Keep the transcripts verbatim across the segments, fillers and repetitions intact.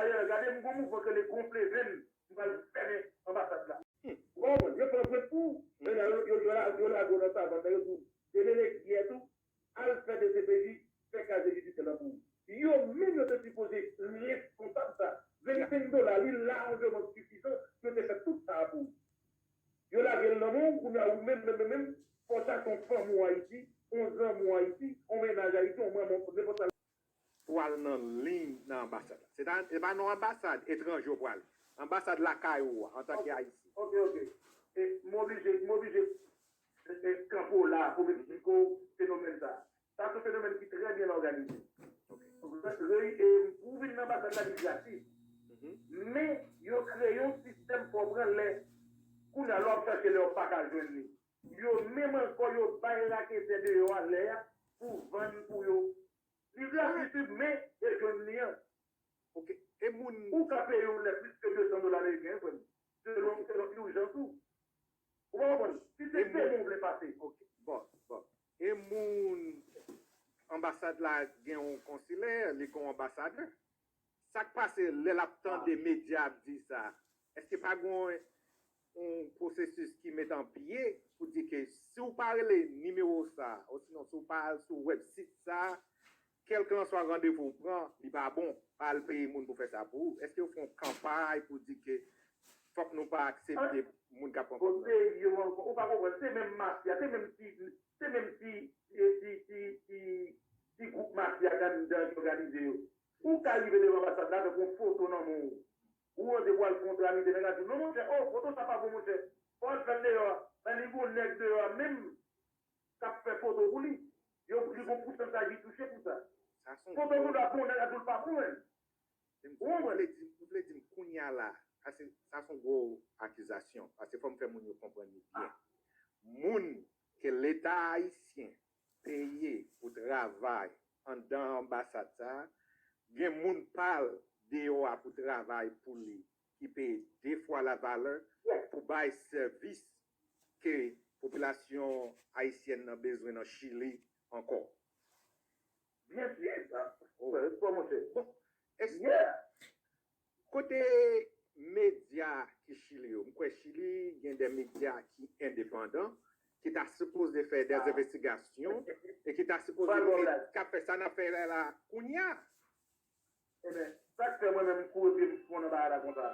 Dayè, gade m gon mouvman ke le gonfle venn, m pral fèmen anbasad la. Ou konprann? Yo pran pwent pou ou, men yo, yo, yo, la- yo lage w nan savann nan, yo di w, demele gyèt ou, al fè D C P J, fè kaze jidisyè la pou ou. Yo menm yo te sipoze reskonsab sa. Vennsenk dola, li lajman sifizan, yo te fè tout sa pou ou. Yo lage l nan men w, kounye a ou menm, menm, menm, menm, fò w chache yon fanmi w Ayiti, yon zanmi w Ayiti, yon mennaj Ayiti, yon manman, nenpòt sa. Pou al nan liy nan anbasad la. Se ta, se pa nan anbasad etranje w pral. Anbasad lakay ou a, antanke Ayisyen. Ok, ok. E, m oblije, m oblije e, e, kanpe w la pou m eksplike w fenomèn sa a. Sa se yon fenomèn ki trè byen òganize. Re- e, pou w vin nan anbasad la, li gratis. Men, yo kreye yon sistèm fò w pran lè. Kounye a, lè w ap chache lè, w pa ka jwenn li. Yo menm ankò, yo bay raketè deyò a lè a pou vann pou yo. Li gratis, wi, men e jwenn li an. Ok. E moun. Ou ka peye yon lè plis ke de san dola ameriken, frè m. Selon, selon ijans ou. Ou pa konprann? Si se demon w vle pase. Ok. Bon, bon. E moun anbasad la gen yon konsilè, li gen yon anbasadè. Sa k pase lè l ap tande medya ap di sa? Èske pa gen yon pwosesis ki met an pye pou di ke si w pa rele nimewo sa, osinon si w pa al sou wèbsit sa, kèlkanswa randevou w pran, li pa bon. Pa al peye moun pou fè sa pou ou. Èske yo fè yon kanpay pou di ke fòk nou pa aksepte moun k ap pran kòb nan men? Ou pa konprann, se menm mafya, se menm ti, se menm ti, ti, ti, ti, ti gwoup mafya anndan ki òganize yo. Ou ka rive devan anbasad la avèk yon foto nan men w. Ou antre pou al fè yon tramite, nèg la di w, non, monchè, oh, foto sa pa bon, monchè. Fò w al fè l deyò a. Men li gon nèg deyò a menm k ap fè foto pou li. Yo, li gon pousantaj li touche pou sa. Foto moun la bon, nèg la di w l pa bon, menm. Ou konprann? M vle di, m vle di m kounye a la, paske sa se yon gwo akizasyon, paske fò m fè moun yo konprann li byen. Moun ke Leta ayisyen peye pou travay anndan anbasad sa a, gen moun pa l deyò a pou travay pou li, ki peye de fwa la valè pou bay sèvis ke popilasyon ayisyèn nan bezwen nan Chili ankò. Byen si, sa. Respè, monchè. Bon, èske, kote medya ki Chili yo? M kwè Chili gen de medya ki endepandan, ki ta sipoze fè de envestigasyon e ki ta sipoze met, k ap fè sa n ap fè la, la kounye a. Ebyen, sa k fè mwen menm m kouri pye m fon nan bagay la konsa?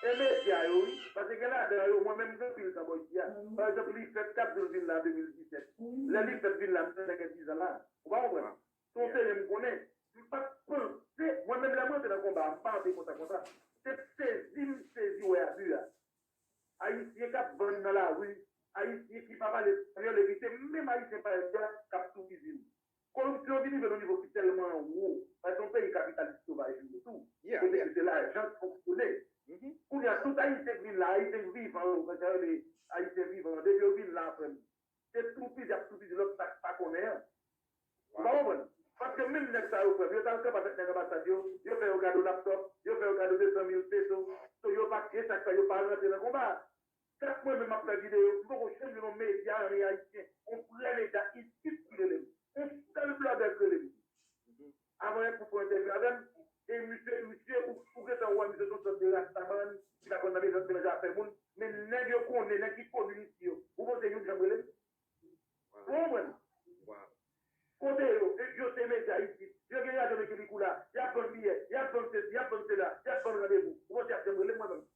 E medya yo, wi, paske gen ladan yo, mwen menm m gen anpil tan bò isi a. Pa egzanp, Lifèt k ap di l vin la de mil disèt. Lè Lifèt vin la, m te gen diz an la. Ou pa konprann? Se yon seri m konnen. M pa t panse, mwen menm lè mwen antre nan konba a, m pa antre konsa konsa. Se sezi m sezi wè abi a. Ayisyen k ap vann nan lari, Ayisyen ki pa pale espayòl, epi se menm Ayisyen pale a k ap toupizi m. Koripsyon vin rive nan nivo ki tèlman wo, paske se yon peyi kapitalis sovaj li ye tou, kote ke se lajan k fonksyone. Kounye a, tout Ayisyen k vin la, Ayisyen k vivan yo, sa yo rele Ayisyen vivan, depi yo vin la, frè m, se toupizi y ap toupizi lòt sa k pa konnen an. Ou pa konprann? Paske menm nèg sa yo, frè m, yo t al kanpe avèk nèg anbasad yo, yo fè yo kado laptòp, yo fè yo kado de san mil peso, so yo pa t gen sa k fè yo pa rantre nan konba a. Kat mwen menm m ap fè videyo, m poko janm jwenn yon medya anyen ayisyen, yon vrè medya isit ki rele m. Yon sèl blòdè ki rele m. Avan yè pou fè yon entèvyou avè m, e misye, misye, ou, ou gentan wè misye se yon sòt de rastaman ki t ap rann nan mezon, melanje afè moun, men nèg yo konnen, nèg ki koni isi yo. Ou panse youn janm rele m? Ou konprann? Kote yo? E yo se medya isit. Yo gen radyo Mekilikoula. Y ap vann biyè. Y ap vann sesi, y ap vann sela. Y ap vann randevou. Ou panse y ap janm rele m mwen menm?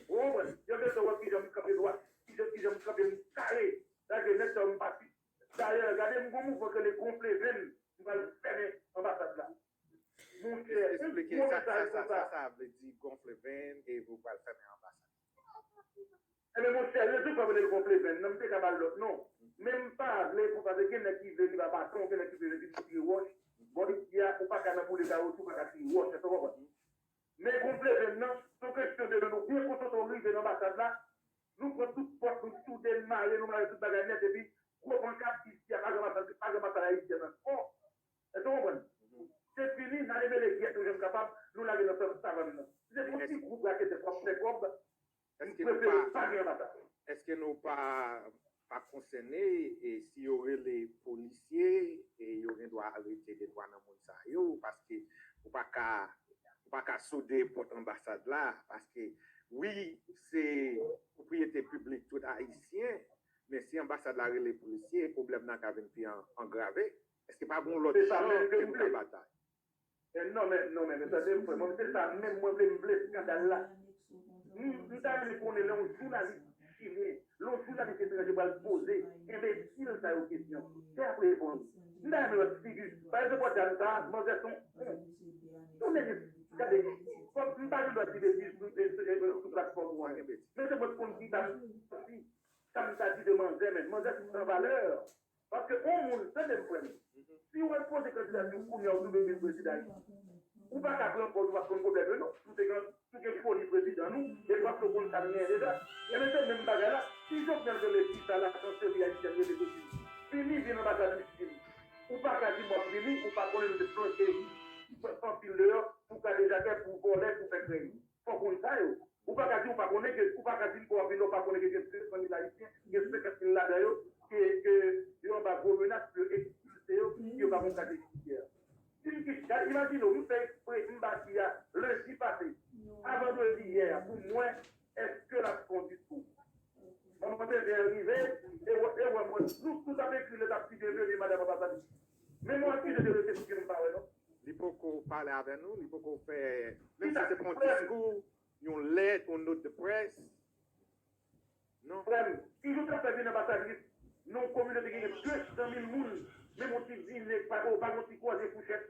Ou konprann? Yo gentan wè kijan m kanpe dwat. Kijan, kijan m kanpe m kare. Sa ke nèg sa yo m pa fi. Dayè, gade m gon mouvman ke le gonfle venn. M pral fèmen anbasad la. Monchè, eksplike sa, sa, sa, sa, sa vle di gonfle venn e ou pral fèmen anbasad. Ebyen, monchè, rezon k fè m rele l gonfle venn nan, m te ka ba l lòt non. Men m pa vle pou, paske gen nèg ki vle li ba baton, gen nèg ki vle li tire wòch. Bò isi a, ou pa ka nan boule kawoutchou, ou pa ka tire wòch, èske w konprann? Men gonfle venn nan, se yon kesyon de nou byen konsantre, w rive nan anbasad la, nou pran tout pòt, nou soude, n mare, nou mare tout bagay nèt, epi gwo pankart isi a, pa gen anbasad, pa gen anbasad ayisyèn ankò. Èske w konprann? Se fini, n ale mele gyèt nou jan n kapab, nou lage nan sa-, savann nan. Si se pou ti gwoup raketè k ap fè kòb, m prefere pa gen anbasad. Èske nou pa, pa konsène, e si yo rele polisye, e yo gen dwa arete de twa nan moun sa yo, paske ou pa ka ou pa ka soude pòt anbasad la, paske wi, se pwopriyete piblik tout Ayisyen, men si anbasad la rele polisye, pwoblèm nan ka vin pi an- angrave. Èske pa gen yon lòt jan ke nou ka batay? Non, men, non, men, men, tande m, frè, mwen, se sa menm mwen vle, m vle skandal la. M ta vle konnen lè yon jounalis chilyen, lè yon jounalis etranje pral poze enbesil sa yo kesyon, se ap reponn. M ta renmen wè ti figi. Pa egzanp, wè dam sa, manzè se yon, yon nèg, gade, m pa gen dwa di betiz sou platfòm ou an. Men se mwen ki konn ki sa m ta di de manzè, men manzè se san valè. Paske yon moun, tande m frè m, si w al poze kandidati w kounye a ou tounen vis prezidan Ayiti, ou pa ka pran pòz ou pa konn pwoblèm yo non. Si w te gen, si w gen foli prezidan nou, epi w ap konn sa n genyen deja. Ebyen se menm bagay la, si Jovenel rele fi sa la, chancerie haïtienne rele peyi, vini, vin anbasad Michil. Ou pa ka di m w ap vini, ou pa konnen nou te flanke anpil deyò, pou kade jakè, pou vòlè, pou fè krèy. Fò w konn sa yo. Ou pa ka di ou pa konnen ke, ou pa ka di m ke w ap vin la ou pa konnen ke gen de san mil Ayisyen, gen senkant mil ladan yo ke, ke yo anba gwo menas pou yo ekspilse yo, ke yo pa gon kat jidisyè. Si m ki, gade, imajine w, m fè ekspre, m bati a lendi pase, a vandredi yè a, pou m wè èske l ap fè yon diskou. Mwen mwen bezwen rive, e wè, e wè mwen, nou tout ap ekri lèt ap di byenveni madanm anbasadris. Men mwen akize de rete sou ke m pa wè non. Li poko pale avè nou, li poko fè, menm si se pa yon diskou, yon lèt, yon nòt de près. Non. Frè m, ki jan w t ap fè vin anbasadris nan yon kominote ki gen de san mil moun, menm yon ti dine, pa, pa yon ti kwaze fouchèt,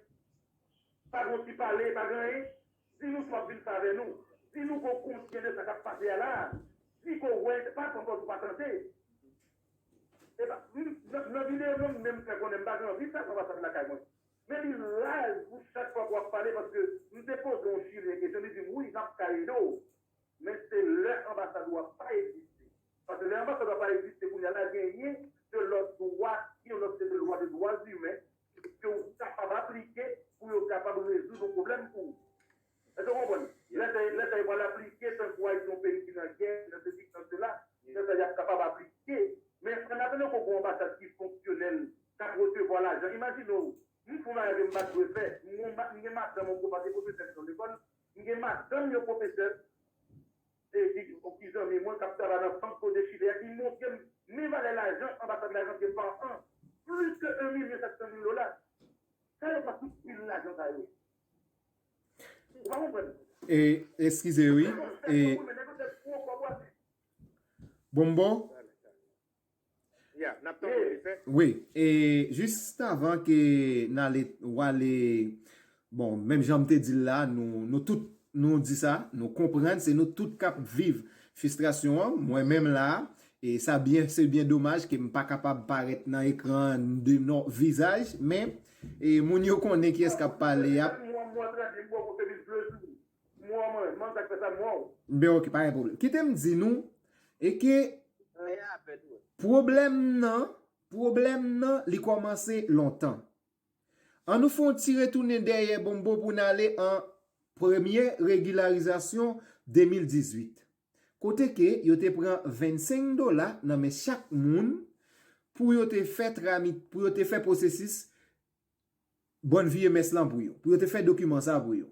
pa yon ti pale, pa gen anyen? Di nou si w ap vin sa avè nou. Di nou ke w konsyan de sa k ap pase a la. Di ke w wè, pa pran pòz ou pa tande. E pa, m, nan, nan videyo m nan, m menm fè konnen m pa gen anvi fè anbasad lakay mwen. Men li laj pou chak fwa ke w ap pale paske m te poze yon chilyen kesyon, li di m, wi, n ap ka ede w. Men se lè anbasad ou a pa egziste. Paske lè anbasad ou a pa egziste, kounye a la genyen de lòt dwa, ki yon lòt se de lwa de dwa imen, ke w kapab aplike pou yo kapab rezoud yon pwoblèm pou ou. Èske w konprann? Lè sa, lè sa yo pral aplike tankou Ayiti yon peyi ki nan gè, nan sesi, nan sela, lè sa y ap kapab aplike. Men annatandan ke w gen yon anbasad ki fonksyonèl, k ap resevwa lajan, imajine w, m fè yon bagay ke m pa t dwe fè, m gen ma- m gen madanm yon pwofesè, pwofesè nan lekòl, m gen madanm yon pwofesè, e ki, ki zanmi mwen k ap travay nan bank kote Chile a, ki montre m men valè lajan anbasad la rantre pa an, plis ke en milyon sèt san mil dola. Sa yo pa tout pil lajan sa yo. Ou pa konprann? E, eskize wi. E, Bonbo? Ya, n ap tann li fè. Wi, e jis avan ke n ale, w ale, bon, menm jan m te di l la, nou, nou tout, nou di sa, nou konprann, se nou tout k ap viv fristrasyon an, mwen menm la, e sa byen, se byen domaj ke m pa kapab parèt nan ekran de non vizaj, men, e moun yo konnen kiyès k ap pale a. Ben, ok, pa gen pwoblèm. Kite m di nou, e ke pwoblèm nan, pwoblèm nan, li kòmanse lontan. An nou fè yon ti retounen dèyè Bonbo pou n ale an premye regilarizasyon de mil dizuit. Kote ke yo te pran vennsenk dola nan men chak moun pou yo te fè tramit, pou yo te fè pwosesis bòn viye mès lan pou yo, pou yo te fè dokiman sa pou yo.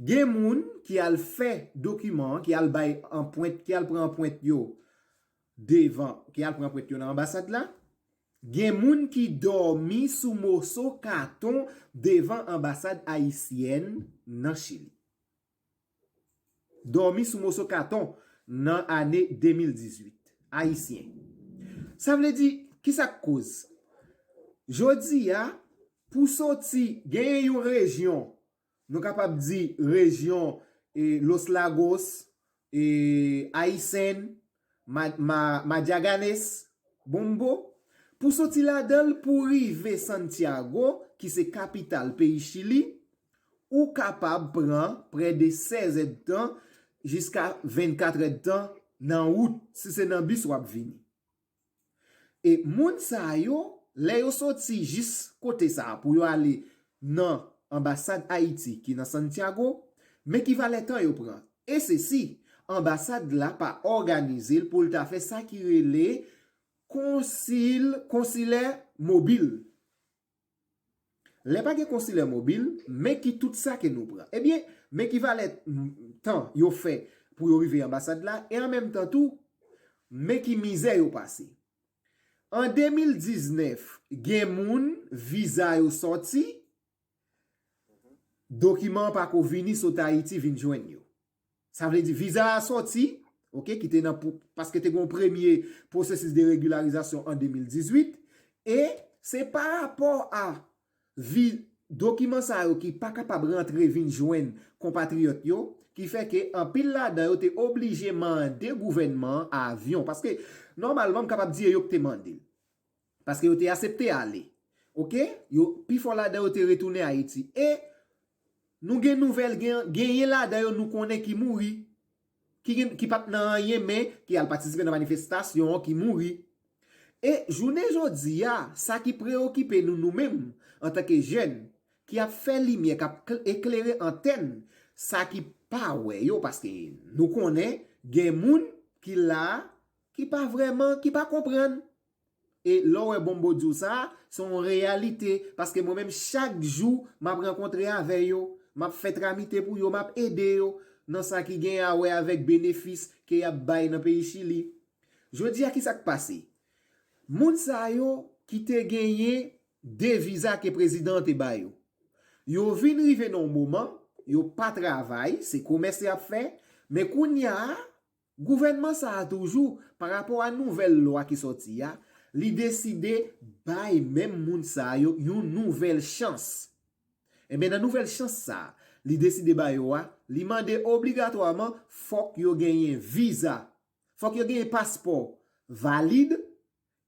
Gen moun ki al fè dokiman an, ki al bay anpwent, ki al pran anpwent yo devan, ki al pran anpwent yo nan anbasad la. Gen moun ki dòmi sou moso katon devan anbasad ayisyèn nan Chili. Dòmi sou moso katon nan ane de mil dizuit. Ayisyen. Sa vle di, kisa k koz? Jodi a, pou soti, genyen yon rejyon, nou kapab di rejyon e, Los Lagos, e, Aysèn, Ma, Ma, Madyaganes, Bonbo, pou soti ladan l pou rive Santiago, ki se kapital peyi Chili, ou kapab pran prè de sèz èdtan jiska vennkat èdtan nan wout, si se nan bis w ap vini. E moun sa yo, lè yo soti jis kote sa a pou yo ale nan anbasad Ayiti ki nan Santiago, men ki valè tan yo pran. E se si anbasad la pa òganize l pou l ta fè sa ki rele konsil, konsilè mobil. Lè pa gen konsilè mobil, men ki tout sa ke nou pran. Ebyen, men ki valè, mm, tan yo fè pou yo rive anbasad la, e an menm tan tou, men ki mizè yo pase. An de mil diznèf, gen moun, viza yo sòti, dokiman an pako vini sot Ayiti vin jwenn yo. Sa vle di viza a sòti, oke, ki te nan pou, paske te gen yon premye pwosesis de regilarizasyon an de mil dizuit, e se pa rapò a vi, dokiman sa yo ki pa kapab rantre vin jwenn konpatriyòt yo, ki fè ke anpil ladan yo te oblije mande gouvènman an avyon, paske nòmalman m kapab di e yo ki te mande l. Paske yo te asepte ale. Oke? Yo, pifò ladan yo te retounen Ayiti. E nou gen nouvèl, gen, genyen ladan yo nou konnen ki mouri. Ki gen, ki pa t nan anyen, men ki al patisipe nan manifestasyon, ki mouri. E jounen jodi a, sa ki preokipe nou, nou menm, antanke jèn, ki ap fè limyè, k ap kl-, eklere antèn, sa ki pa wè yo, paske nou konnen, gen moun ki la, ki pa vrèman, ki pa konprann. E lè w wè Bonbo di w sa, se yon reyalite, paske mwen menm chak jou m ap rankontre avè yo, m ap fè tramite pou yo, m ap ede yo nan sa ki gen a wè avèk benefis ke y ap bay nan peyi Chili. Jodi a, ki sa k pase? Moun sa yo ki te genyen de viza ke prezidan an te ba yo, yo vin rive nan yon moman, yo pa travay, se komès y ap fè, men kounye a, gouvènman sa a toujou, pa rapò a nouvèl lwa ki sòti a, li deside bay menm moun sa yo yon nouvèl chans. Enben, nan nouvèl chans sa a, li deside ba yo a, li mande obligatwaman fòk yo genyen viza, fòk yo genyen paspò valid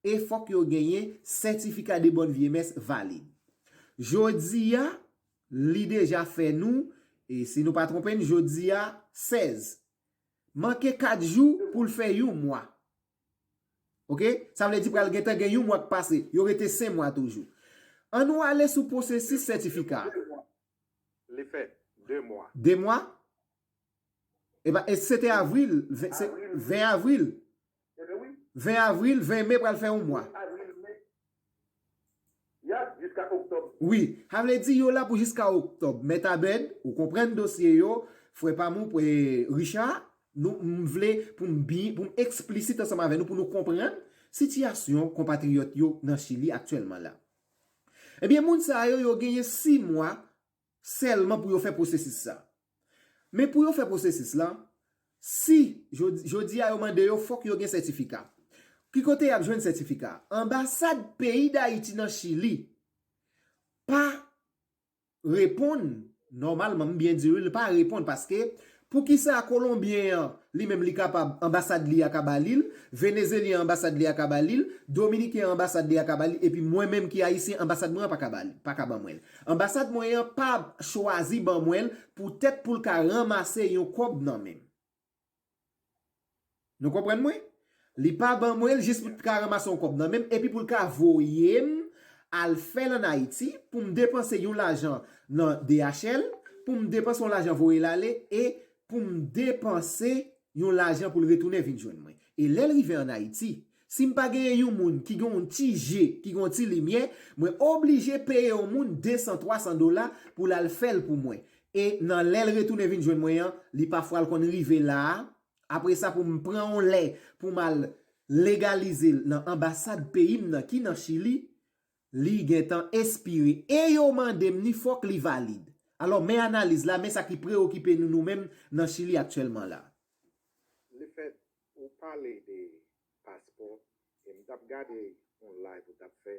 e fòk yo genyen sètifika de bòn vye mès valid. Jodi a, li deja fè nou, e si nou pa twonpe n, jodi a sèz. Manke kat jou pou l fè yon mwa. Oke? Sa vle di pral gentan gen yon mwa k pase. Yo rete senk mwa toujou. Ann nou ale sou pwosesis sètifika. Li fè de mwa. De mwa? Eba, e se te avril, ven, se, ven avril. Ebyen wi. Ven avril, ven me pral fè yon mwa. Avril, me. Ya, jiska oktòb. Wi, sa vle di yo la pou jiska oktòb. Mèt Abèd, ou konprann dosye yo, frè pa m ou, eh, Richard, nou, m vle pou m byen, pou m eksplisit ansanm avè nou, pou nou konprann sitiyasyon konpatriyòt yo nan Chili aktyèlman la. Ebyen, moun sa yo, yo genyen sis mwa sèlman pou yo fè pwosesis sa. Men pou yo fè pwosesis la, si jodi, jodi a yo mande yo, fòk yo gen sètifika. Ki kote y ap jwenn sètifika? Anbasad peyi Dayiti nan Chili pa reponn, nòmalman, m byen di wi, li pa reponn paske poukisa Kolonbyen an, li menm li kapab, anbasad li a ka ba li l, Venezelyen an, anbasad li a ka ba li l, Dominiken an, anbasad li a ka ba li, epi mwen menm ki Ayisyen, anbasad mwen an pa ka ba li, pa ka ban mwen l. Anbasad mwen an pa chwazi ban mwen l poutèt pou l ka ranmase yon kòb nan men m. Nou konprann mwen? Li pa ban mwen l jis pou l ka ranmase yon kòb nan men m, epi pou l ka voye m al fè l ann Ayiti, pou m depanse yon lajan nan D H L, pou m depanse yon lajan voye l ale, e pou m depanse yon lajan pou l retounen vin jwenn mwen. E lè l rive ann Ayiti, si m pa genyen yon moun ki gen yon ti je, ki gen yon ti limyè, mwen oblije peye yon moun de san, twa san dola pou l al fè l pou mwen. E nan lè l retounen vin jwenn mwen an, li pafwa l konn rive la a. Apre sa, pou m pran yon lè pou m al legalize l nan anbasad peyi m nan ki nan Chili, li gentan espire. E yo mande m ni fòk li valid. Alò, men analiz la, men sa ki preokipe nou, nou menm, nan Chili aktyèlman la. Lefèt ou pale de paspò, e m t ap gade yon live ou t ap fè,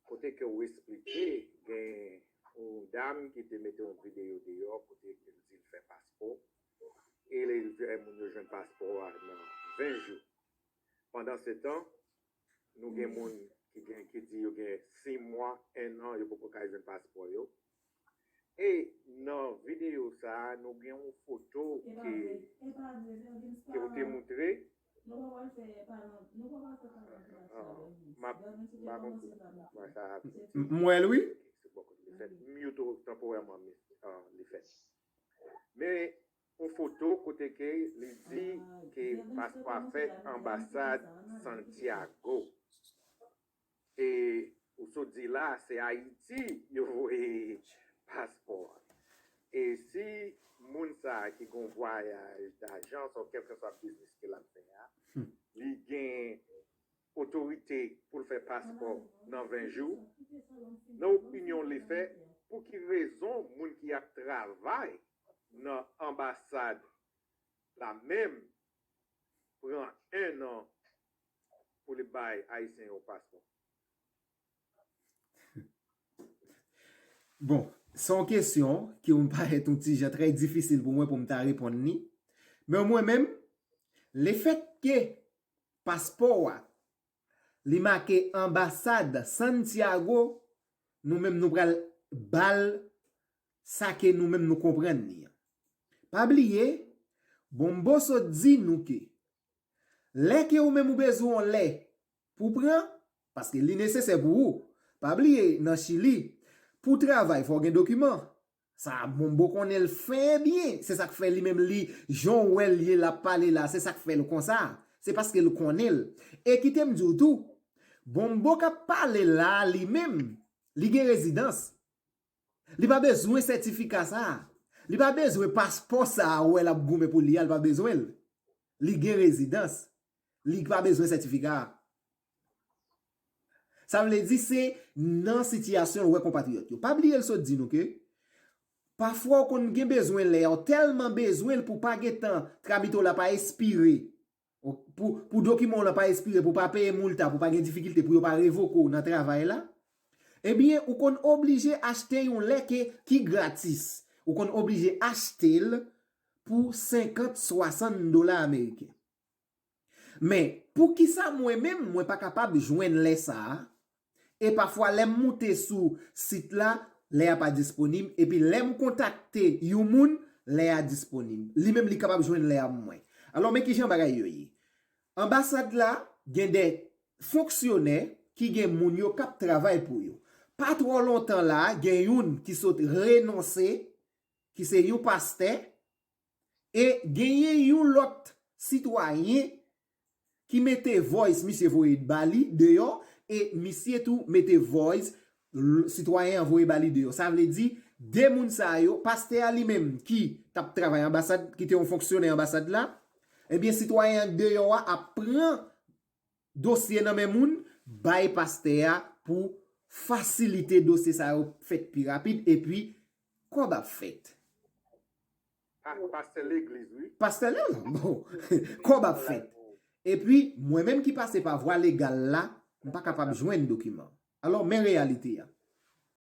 kote ke w esplike gen yon dam ki te mete yon videyo deyò, kote ke l di l fè paspò, e l fè moun yo jwenn paspò a nan ven jou. Pandansetan, nou gen moun ki gen, ki di yo gen sis mwa, en an, yo poko ka jwenn paspò yo. E nan videyo sa a, nou gen yon foto ke, ke ou te moutre. Ah, m ap, m pa konn wè sa. M wè l wi. M mute ou tanporèman, Lefèt. Men yon foto kote ke li di ke paspò a fèt anbasad Santiago. E ou sot di la, se Ayiti yo voye paspò a. E si moun sa a ki gen yon vwayaj dajans ou kèlkeswa biznis ke l ap fè a, li gen otorite pou l fè paspò nan ven jou, nan opinyon Lefèt, pou ki rezon moun ki ap travay nan anbasad la menm pran en an pou li bay Ayisyen yo paspò? Bon, se yon kesyon ki w parèt yon ti jan trè difisil pou mwen pou m ta reponn li. Men mwen menm, lefèt ke paspò a li make anbasad Santiago, nou menm nou pral ba l sa ke nou menm nou konprann li an. Pa bliye, Bonbo sot di nou ke lè ke ou menm ou bezwen yon lè pou pran, paske li nesesè pou ou. Pa bliye, nan Chili, pou travay, fò w gen dokiman. Sa Bonbo konnen l fè byen. Se sa k fè li menm li, jan w wè l ye l ap pale la, se sa k fè l konsa. Se paske l konnen l. E kite m di w tou, Bonbo k ap pale la, li menm, li gen rezidans. Li pa bezwen sètifika sa a. Li pa bezwen paspò sa a, ou wè l ap goumen pou li a, li pa bezwen l. Li gen rezidans. Li pa bezwen sètifika a. Sa vle di se nan sitiyasyon l wè konpatriyòt yo. Pa bliye l sot di nou ke pafwa w konn gen bezwen lè a, w tèlman bezwen l pou pa gen tan tramite w la pa espire, pou, pou dokiman w la pa espire, pou pa peye moulta, pou pa gen difikilte, pou yo pa revoke w nan travay la, ebyen, ou konn oblije achte yon lè ke, ki gratis. Ou konn oblije achte l pou senkant, swasant dola ameriken. Men, poukisa mwen menm, mwen pa kapab jwenn lè sa a? E pafwa, lè m moute sou sit la, lè a pa disponib. Epi lè m kontakte yon moun, lè a disponib. Li menm, li kapab jwenn lè a mwen. Alò, men kijan bagay yo ye. Anbasad la, gen de fonksyonè ki gen moun yo k ap travay pou yo. Pa twò lontan la, gen youn ki sot renonse, ki se yon pastè, e genyen yon lòt sitwayen ki mete voice, misye voye ba li deyò, e misye tou mete voice, l-, sitwayen an voye ba li deyò. Sa vle di, de moun sa yo, pastè a li menm ki t ap travay anbasad, ki te yon fonksyonè anbasad la, ebyen, sitwayen an deyò a ap pran dosye nan men moun, bay pastè a pou fasilite dosye sa yo fèt pi rapid, epi kòb ap fèt. Ah, pastè legliz, wi. Pastè legliz, bon, kòb ap fèt. Epi, mwen menm ki pase pa vwa legal la, m pa kapab jwenn dokiman. Alò, men reyalite a.